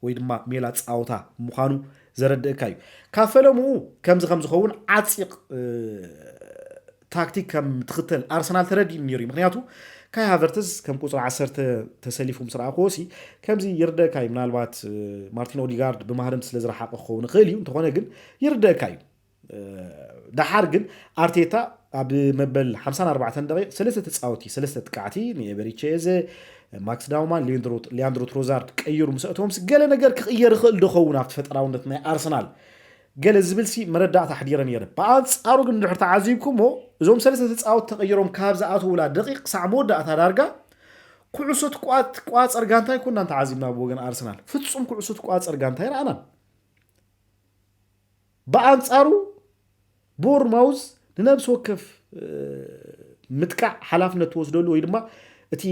ወይ ድማ ሜላ ጻወታ ምዃኑ ዘረድእካ እዩ። ካብ ፈለምኡ ከምዚ ከም ዝኸውን ዓጺቕ ታክቲክ ከም ትኽተል ኣርሰናል ተረዲኡ ነይሩ እዩ። ምክንያቱ ካይ ሃቨርትዝ ከም ቁፅሪ ዓሰርተ ተሰሊፉ ምስ ረኣኽዎ ሲ ከምዚ ይርደእካ እዩ። ምናልባት ማርቲን ኦዲጋርድ ብማህረምቲ ስለ ዝረሓቐ ክኸውን ይኽእል እዩ። እንተኾነ ግን ይርደእካ እዩ። ደሓር ግን ኣርቴታ ኣብ መበል ሓምሳን ኣርባዕተን ደቂቕ ሰለስተ ተፃወቲ፣ ሰለስተ ጥቃዕቲ፣ ንኤበሪቼ ኤዘ፣ ማክስ ዳውማን፣ ሊያንድሮ ትሮዛርድ ቀይሩ ምስ ኣእተዎም ገለ ነገር ክቕየር ይኽእል ዶ ኸውን ኣብቲ ፈጠራውነት ናይ ኣርሰናል ገለ ዝብል ሲ መረዳእታ ኣሕዲረ ነይረ። ብኣንጻሩ ግን እንድሕር ተዓዚብኩሞ እዞም ሰለስተ ተጻወት ተቐይሮም ካብ ዝኣተውላ ደቂቕ ክሳዕ መወዳእታ ዳርጋ ኩዕሶ ትቋ- ትቋጸር ጋንታ ኣይኮናን ተዓዚብና ብወገን ኣርሰናል። ፍጹም ኩዕሶ ትቋጸር ጋንታ ኣይረኣናን። ብኣንጻሩ ቦርማውዝ ንነብሲ ወከፍ ምጥቃዕ ሓላፍነት ትወስደሉ ወይ ድማ እቲ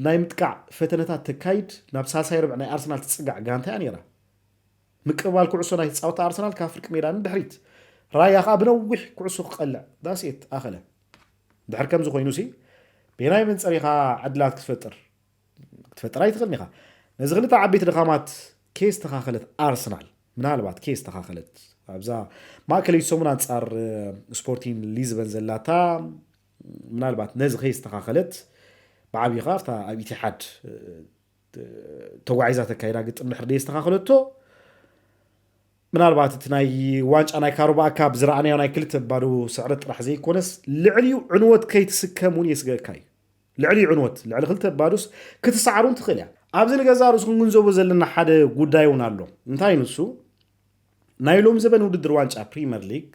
ናይ ምጥቃዕ ፈተነታት ተካይድ ናብ ሳልሳይ ርብዕ ናይ ኣርሰናል ትጽጋዕ ጋንታ እያ ነይራ። ምቅባል ኩዕሶ ናይ ተጻወተ ኣርሰናል ካብ ፍርቂ ሜዳ ንድሕሪት ራያ ከዓ ብነዊሕ ኩዕሶ ክቀልዕ ዳስኤት ኣኸለ። ድሕር ከምዚ ኮይኑ ሲ ቤናይ መንፀር ኢኻ ዕድላት ክትፈጥር ክትፈጥር ኣይትኽእልን ኢኻ። ነዚ ክልተ ዓበይቲ ድኻማት ከየስተኻኸለት ኣርሰናል ምናልባት ከየስተኻኸለት ኣብዛ ማእከለይቲ ሰሙን ኣንጻር ስፖርቲን ሊዝበን ዘላታ ምናልባት ነዚ ከየስተኻኸለት ብዓብይኻ ኣብታ ኣብ ኢቲሓድ ተጓዒዛ ተካይዳ ግጥም ድሕር ደየስተኻኸለቶ ምናልባት እቲ ናይ ዋንጫ ናይ ካሮባኣ ካፕ ዝረኣናዮ ናይ ክልተ ባዶ ስዕረት ጥራሕ ዘይኮነስ ልዕሊኡ ዕንወት ከይትስከም እውን የስገእካ እዩ። ልዕሊኡ ዕንወት ልዕሊ ክልተ ባዶስ ክትሰዓር እውን ትኽእል እያ። ኣብዚ ንገዛ ርእስኹም ክንዘቦ ዘለና ሓደ ጉዳይ እውን ኣሎ። እንታይ ንሱ ናይ ሎም ዘበን ውድድር ዋንጫ ፕሪመር ሊግ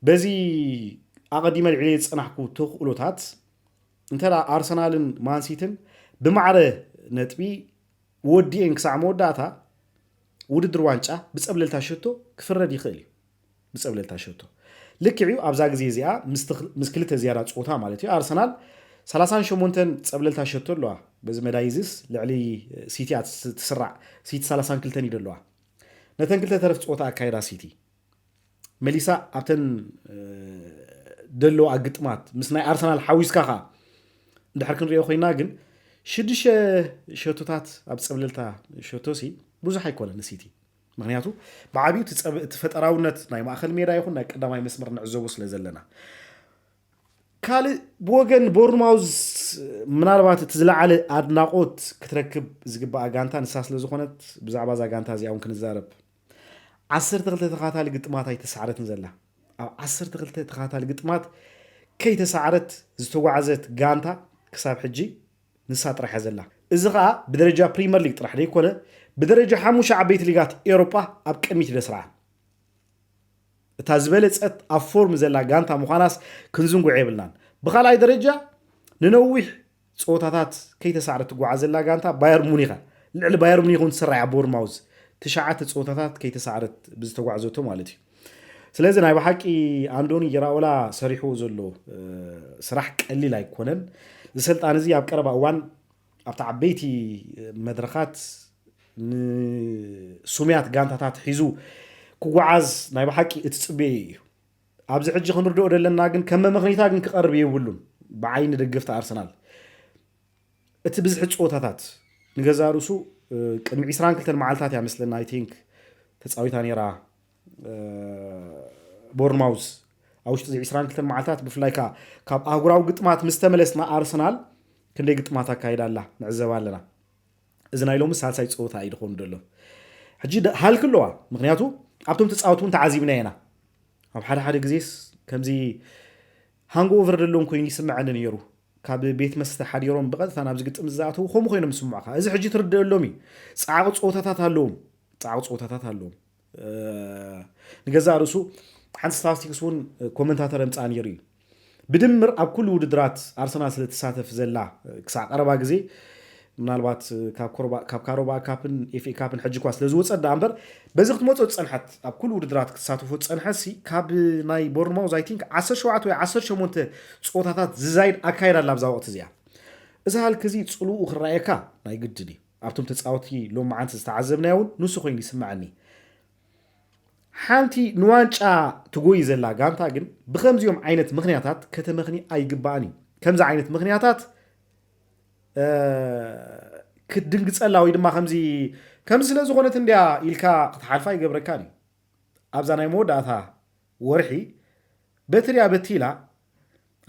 በዚ ኣቐዲመ ልዕሊ ዝፀናሕኩ ተኽእሎታት እንተ ኣርሰናልን ማንሲትን ብማዕረ ነጥቢ ወዲኤን ክሳዕ መወዳእታ ውድድር ዋንጫ ብጸብለልታ ሸቶ ክፍረድ ይኽእል እዩ። ብጸብለልታ ሸቶ ልክዕ እዩ። ኣብዛ ግዜ እዚኣ ምስ ክልተ ዝያዳ ፀወታ ማለት እዩ ኣርሰናል ሰላሳን ሸሞንተን ጸብለልታ ሸቶ ኣለዋ። በዚ መዳይ እዚስ ልዕሊ ሲቲ እያ ትስራዕ። ሲቲ ሰላሳን ክልተን እዩ ዘለዋ። ነተን ክልተ ተረፍ ፀወታ ኣካይዳ ሲቲ መሊሳ ኣብተን ደለዋ ግጥማት ምስ ናይ ኣርሰናል ሓዊስካ ኸዓ እንድሕር ክንሪኦ ኮይና ግን ሽዱሽተ ሸቶታት ኣብ ፀብለልታ ሸቶሲ ብዙሕ ኣይኮነን ንሲቲ። ምክንያቱ ብዓብዩ እቲ ፈጠራውነት ናይ ማእኸል ሜዳ ይኹን ናይ ቀዳማይ መስመር ንዕዘቦ ስለ ዘለና ካልእ ብወገን ቦርንማውዝ ምናልባት እቲ ዝለዓለ ኣድናቆት ክትረክብ ዝግባኣ ጋንታ ንሳ ስለ ዝኾነት ብዛዕባ እዛ ጋንታ እዚኣ እውን ክንዛረብ ዓሰርተ ክልተ ተኻታሊ ግጥማት ኣይተሳዕረትን ዘላ ኣብ ዓሰርተ ክልተ ተኻታሊ ግጥማት ከይተሳዕረት ዝተጓዕዘት ጋንታ ክሳብ ሕጂ ንሳ ጥራሕ እያ ዘላ። እዚ ኸኣ ብደረጃ ፕሪመር ሊግ ጥራሕ ዘይኮነ ብደረጃ ሓሙሽተ ዓበይቲ ሊጋት ኤውሮጳ ኣብ ቅድሚት ደስርዓ እታ ዝበለጸት ኣብ ፎርም ዘላ ጋንታ ምዃናስ ክንዝንጉዕ የብልናን። ብኻልኣይ ደረጃ ንነዊሕ ፀወታታት ከይተሳዕረ ትጓዓዝ ዘላ ጋንታ ባየር ሙኒኸ ልዕሊ ባየር ሙኒክ እውን ትስራዕ እያ ቦርማውዝ ትሽዓተ ፀወታታት ከይተሳዕረት ብዝተጓዕዘቶ ማለት እዩ። ስለዚ ናይ ብሓቂ ኣንዶኒ ኢራኦላ ሰሪሕዎ ዘሎ ስራሕ ቀሊል ኣይኮነን። እዚ ሰልጣን እዚ ኣብ ቀረባ እዋን ኣብቲ ዓበይቲ መድረኻት ንሱሙያት ጋንታታት ሒዙ ክጓዓዝ ናይ ብሓቂ እትፅበዮ እዩ። ኣብዚ ሕጂ ክንርድኦ ዘለና ግን ከም መመኽኒታ ግን ክቐርብ የብሉን። ብዓይኒ ደገፍቲ ኣርሰናል እቲ ብዝሒ ፀወታታት ንገዛ ርእሱ ቅድሚ ዕስራን ክልተን መዓልታት እያ መስለና ኣይ ቲንክ ተፃዊታ ነይራ ቦርንማውዝ ኣብ ውሽጢ እዚ ዕስራን ክልተን መዓልታት ብፍላይ ካብ ኣህጉራዊ ግጥማት ምስ ተመለስና ኣርሰናል ክንደይ ግጥማት ኣካይዳ ኣላ ንዕዘባ ኣለና። እዚ ናይ ሎሚ ሳልሳይ ፀወታ እዩ ዝኾኑ ዘሎ። ሕጂ ሃልክ ኣለዋ ምክንያቱ ኣብቶም ተፃወት እውን ተዓዚብና ኢና። ኣብ ሓደ ሓደ ግዜስ ከምዚ ሃንጎቨር ዘለዎም ኮይኑ ይስምዐኒ ነይሩ። ካብ ቤት መስተ ሓዲሮም ብቐጥታ ናብዚ ግጥም ዝኣተዉ ከምኡ ኮይኖም ዝስምዑኻ። እዚ ሕጂ ትርድአሎም እዩ። ፃዕቂ ፀወታታት ኣለዎም። ፃዕቂ ፀወታታት ኣለዎም። ንገዛእ ርእሱ ሓንቲ ስታስቲክስ እውን ኮመንታተር ኣምፅኣ ነይሩ እዩ። ብድምር ኣብ ኩሉ ውድድራት ኣርሰናል ስለ ትሳተፍ ዘላ ክሳዕ ቀረባ ግዜ ምናልባት ካብ ኮሮባ- ካብ ካሮባ ካፕን ኤፍኤ ካፕን ሕጂ እኳ ስለ ዝወፀ ዳ እምበር፣ በዚ ክትመፆ ዝፀንሐት፣ ኣብ ኩሉ ውድድራት ክትሳተፎ ዝፀንሐ ሲ ካብ ናይ ቦርንማውዝ፣ I think፣ ዓሰርተ ሸውዓተ ወይ ዓሰርተ ሸሞንተ ፀወታታት ዝዛይድ ኣካይዳ ኣላ ኣብዛ ወቅቲ እዚኣ። እዚ ሃልክ እዚ ፅልኡ ክረኣየካ ናይ ግድን እዩ። ኣብቶም ተፃወቲ ሎም መዓንቲ ዝተዓዘብናዮ እውን ንሱ ኮይኑ ይስምዐኒ። ሓንቲ ንዋንጫ ትጎይ ዘላ ጋንታ ግን ብከምዚኦም ዓይነት ምክንያታት ከተመክኒ ኣይግባእን እዩ። ከምዚ ዓይነት ምክንያታት ክትድንግፀላ ወይ ድማ ከምዚ ከምዚ ስለ ዝኾነት እንዲያ ኢልካ ክትሓልፋ ይገብረካን እዩ። ኣብዛ ናይ መወዳእታ ወርሒ በትርያ በቲላ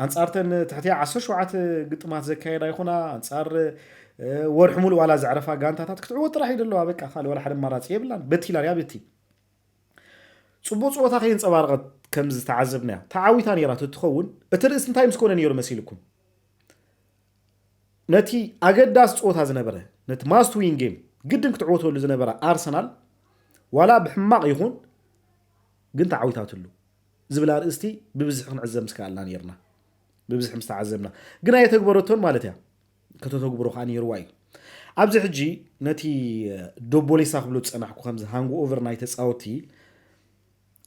ኣንጻርተን ትሕቲ ዓሰርተ ሸውዓተ ግጥማት ዘካየዳ ይኹና፣ ኣንጻር ወርሒ ሙሉእ ዋላ ዘዕረፋ ጋንታታት ክትዕወት ጥራሕ እዩ ደለዋ። በቃ ካልእ ዋላ ሓደ ኣማራፂ የብላን። በቲላ ያ በቲ ፅቡቅ ፀወታ ከየንፀባረቐት ከም ዝተዓዘብናያ ተዓዊታ ነይራ ትትኸውን። እቲ ርእስ እንታይ ምስ ኮነ ነይሩ መሲልኩም? ነቲ ኣገዳሲ ፀወታ ዝነበረ፣ ነቲ ማስት ዊን ጌም ግድን ክትዕወተሉ ዝነበረ ኣርሰናል ዋላ ብሕማቕ ይኹን ግን ተዓዊታትሉ ዝብል ኣርእስቲ ብብዝሒ ክንዕዘብ ምስ ከኣልና ነይርና። ብብዝሒ ምስ ተዓዘብና ግን ኣየተግበረቶን ማለት እያ። ከተተግብሮ ከዓ ነይርዋ እዩ። ኣብዚ ሕጂ ነቲ ዶቦሌሳ ክብሎ ዝፀናሕኩ ከምዚ ሃንግ ኦቨር ናይ ተፃወቲ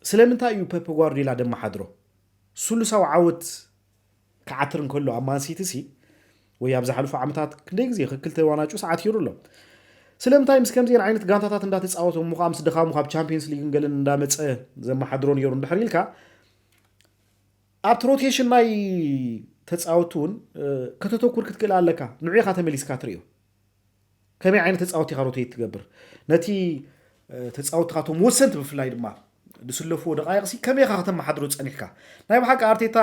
ስለምንታይ እዩ ፔፕ ጓርዲዮላ ደመሓድሮ? ስሉሳዊ ዓወት ክዓትር እንከሎ ኣብ ማንሲቲ ሲ ወይ ኣብ ዝሓለፉ ዓመታት ክንደይ ግዜ ክክልተ ዋናጩ ሰዓት ይሩ ኣሎ። ስለምንታይ ምስ ከምዚአን ዓይነት ጋንታታት እንዳተፃወተ እሞ ከዓ ምስ ድኻሙ ካብ ቻምፒየንስ ሊግን ገለን እንዳመፀ ዘመሓድሮ ነይሩ እንድሕር ኢልካ ኣብቲ ሮቴሽን ናይ ተፃወቱ እውን ከተተኩር ክትክእል ኣለካ። ንዑ ኢኻ ተመሊስካ ትሪኦ። ከመይ ዓይነት ተፃወቲ ኢኻ ሮቴት ትገብር? ነቲ ተፃወትካቶም ወሰንቲ ብፍላይ ድማ ዝስለፍዎ ደቃይቕሲ ከመይ ኢኻ ከተመሓድሮ ፀኒሕካ? ናይ ብሓቂ ኣርቴታ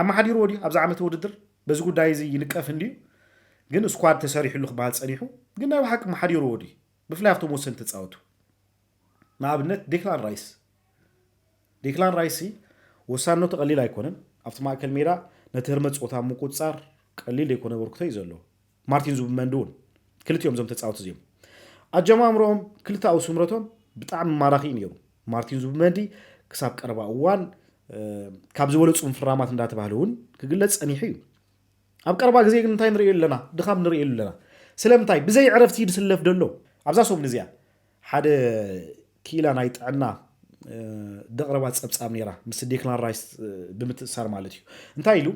ኣመሓዲርዎ ድዩ ኣብዚ ዓመተ ውድድር? በዚ ጉዳይ እዚ ይንቀፍ እንድዩ፣ ግን ስኳድ ተሰሪሕሉ ክበሃል ፀኒሑ፣ ግን ናይ ብሓቂ መሓዲርዎ ድዩ? ብፍላይ ኣብቶም ወሰንቲ ተፃወቱ ንኣብነት ዴክላን ራይስ። ዴክላን ራይስ ሲ ወሳንነቱ ቀሊል ኣይኮነን። ኣብቲ ማእከል ሜዳ ነቲ ህርመት ፆታ ምቁፅፃር ቀሊል ዘይኮነ በርክቶ እዩ ዘለዎ። ማርቲን ዙብመንዲ እውን ክልቲኦም እዞም ተፃወቲ እዚኦም ኣጀማምሮኦም ክልተኣዊ ስምረቶም ብጣዕሚ ማራኺ እዩ ነይሩ። ማርቲን ዙብመንዲ ክሳብ ቀረባ እዋን ካብ ዝበለፁ ፍራማት እንዳተባህለ እውን ክግለፅ ፀኒሑ እዩ። ኣብ ቀረባ ግዜ ግን እንታይ ንርእየሉ ኣለና? ድኻም ንርእየሉ ኣለና። ስለምንታይ ብዘይ ዕረፍቲ ድስለፍ ደሎ ኣብዛ ሰሙን እዚኣ ሓደ ክኢላ ናይ ጥዕና ደቕረባ ፀብፃብ ነይራ ምስ ዴክላን ራይስ ብምትእሳር ማለት እዩ። እንታይ ኢሉ?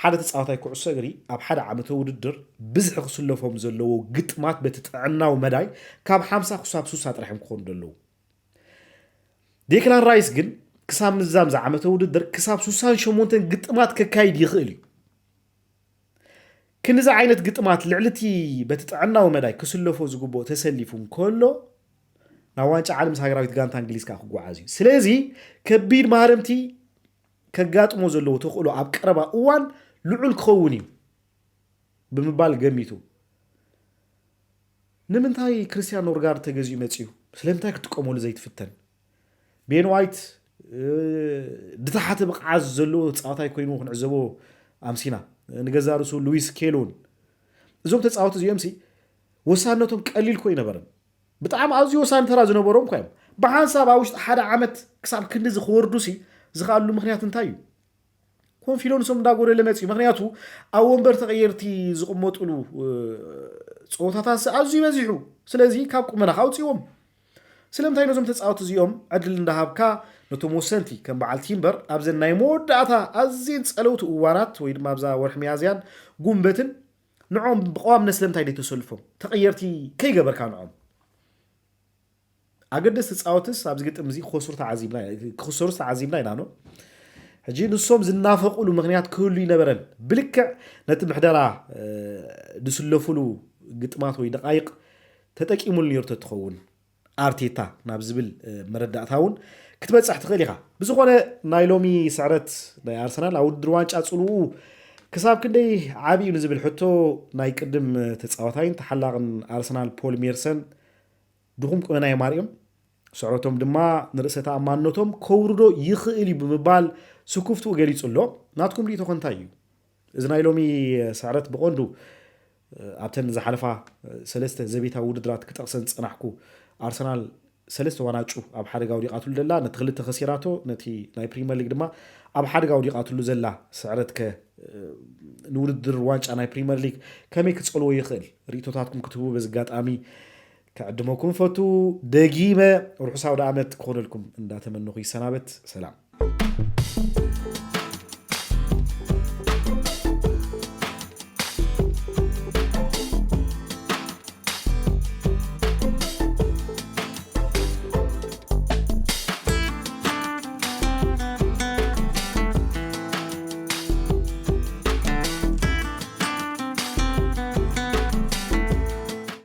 ሓደ ተፃዋታይ ኩዕሶ እግሪ ኣብ ሓደ ዓመተ ውድድር ብዝሒ ክስለፎም ዘለዎ ግጥማት በቲ ጥዕናዊ መዳይ ካብ ሓምሳ ክሳብ ሱሳ ጥራሕም ክኾኑ ደለዉ። ዴክላን ራይስ ግን ክሳብ ምዛም ዝዓመተ ውድድር ክሳብ ሱሳን ሸሞንተን ግጥማት ከካይድ ይኽእል እዩ። ክንዚ ዓይነት ግጥማት ልዕሊ እቲ በቲ ጥዕናዊ መዳይ ክስለፎ ዝግብኦ ተሰሊፉ እንከሎ ናብ ዋንጫ ዓለም ምስ ሃገራዊት ጋንታ እንግሊዝ ከዓ ክጓዓዝ እዩ። ስለዚ ከቢድ ማህረምቲ ከጋጥሞ ዘለዎ ተኽእሎ ኣብ ቀረባ እዋን ልዑል ክኸውን እዩ ብምባል ገሚቱ። ንምንታይ ክርስቲያን ኖርጋርድ ተገዚኡ መፂኡ? ስለምንታይ ክትጥቀመሉ ዘይትፍተን? ቤን ዋይት ድተሓተ ብቕዓት ዘለዎ ተፃዋታይ ኮይኑ ክንዕዘቦ ኣምሲና። ንገዛ ርእሱ ሉዊስ ኬሎን እዞም ተፃወቲ እዚኦም ሲ ወሳነቶም ቀሊል ኮ ይነበረን። ብጣዕሚ ኣዝዩ ወሳኒ ተራ ዝነበሮም ኮ እዮም። ብሓንሳብ ኣብ ውሽጢ ሓደ ዓመት ክሳብ ክንዲ ዝክወርዱ ሲ ዝኽኣሉ ምክንያት እንታይ እዩ? ኮንፊደንሶም እንዳጎደለ መፅዩ። ምክንያቱ ኣብ ወንበር ተቐየርቲ ዝቕመጡሉ ፀወታታት ኣዝዩ በዚሑ። ስለዚ ካብ ቁመና ካውፅዎም ስለምንታይ ነዞም ተፃወቲ እዚኦም ዕድል እንዳሃብካ ነቶም ወሰንቲ ከም በዓል ቲምበር ኣብዘን ናይ መወዳእታ ኣዝየን ፀለውቲ እዋናት ወይ ድማ ኣብዛ ወርሒ ሚያዝያን ጉንበትን ንዖም ብቐዋምነት ስለምንታይ ደይተሰልፎም ተቐየርቲ ከይገበርካ ንዖም ኣገደስቲ ተፃወትስ ኣብዚ ግጥም እዚ ክኸስሩ ተዓዚብና ክኽሰሩስ ተዓዚብና ኢና ኖ ሕጂ ንሶም ዝናፈቕሉ ምክንያት ክህሉ ይነበረን ብልክዕ ነቲ ምሕደራ ዝስለፉሉ ግጥማት ወይ ደቃይቕ ተጠቂሙሉ ነይሩ ተትኸውን ኣርቴታ ናብ ዝብል መረዳእታ እውን ክትበፅሕ ትኽእል ኢኻ። ብዝኾነ ናይ ሎሚ ስዕረት ናይ ኣርሰናል ኣብ ውድድር ዋንጫ ፅልኡ ክሳብ ክንደይ ዓብዩ ንዝብል ሕቶ ናይ ቅድም ተፃዋታይን ተሓላቕን ኣርሰናል ፖል ሜርሰን ድኹም ቁመና የማርዮም ስዕረቶም ድማ ንርእሰ ተኣማንነቶም ከውርዶ ይኽእል እዩ ብምባል ስኩፍትኡ ገሊጹ ኣሎ። ናትኩም ርእይቶ ከ እንታይ እዩ? እዚ ናይ ሎሚ ስዕረት ብቐንዱ ኣብተን ዝሓለፋ ሰለስተ ዘቤታዊ ውድድራት ክጠቕሰን ዝጸናሕኩ ኣርሰናል ሰለስተ ዋንጫ ኣብ ሓደጋ ወዲቓትሉ ዘላ ነቲ ክልተ ከሲራቶ ነቲ ናይ ፕሪመር ሊግ ድማ ኣብ ሓደጋ ወዲቓትሉ ዘላ ስዕረት ከ ንውድድር ዋንጫ ናይ ፕሪመር ሊግ ከመይ ክጸልዎ ይኽእል ርእቶታትኩም ክትህቡ በዚ ኣጋጣሚ ክዕድመኩም ፈቱ። ደጊመ ርሑስ ኣውደ ዓመት ክኾነልኩም እንዳተመነኹ ይሰናበት። ሰላም።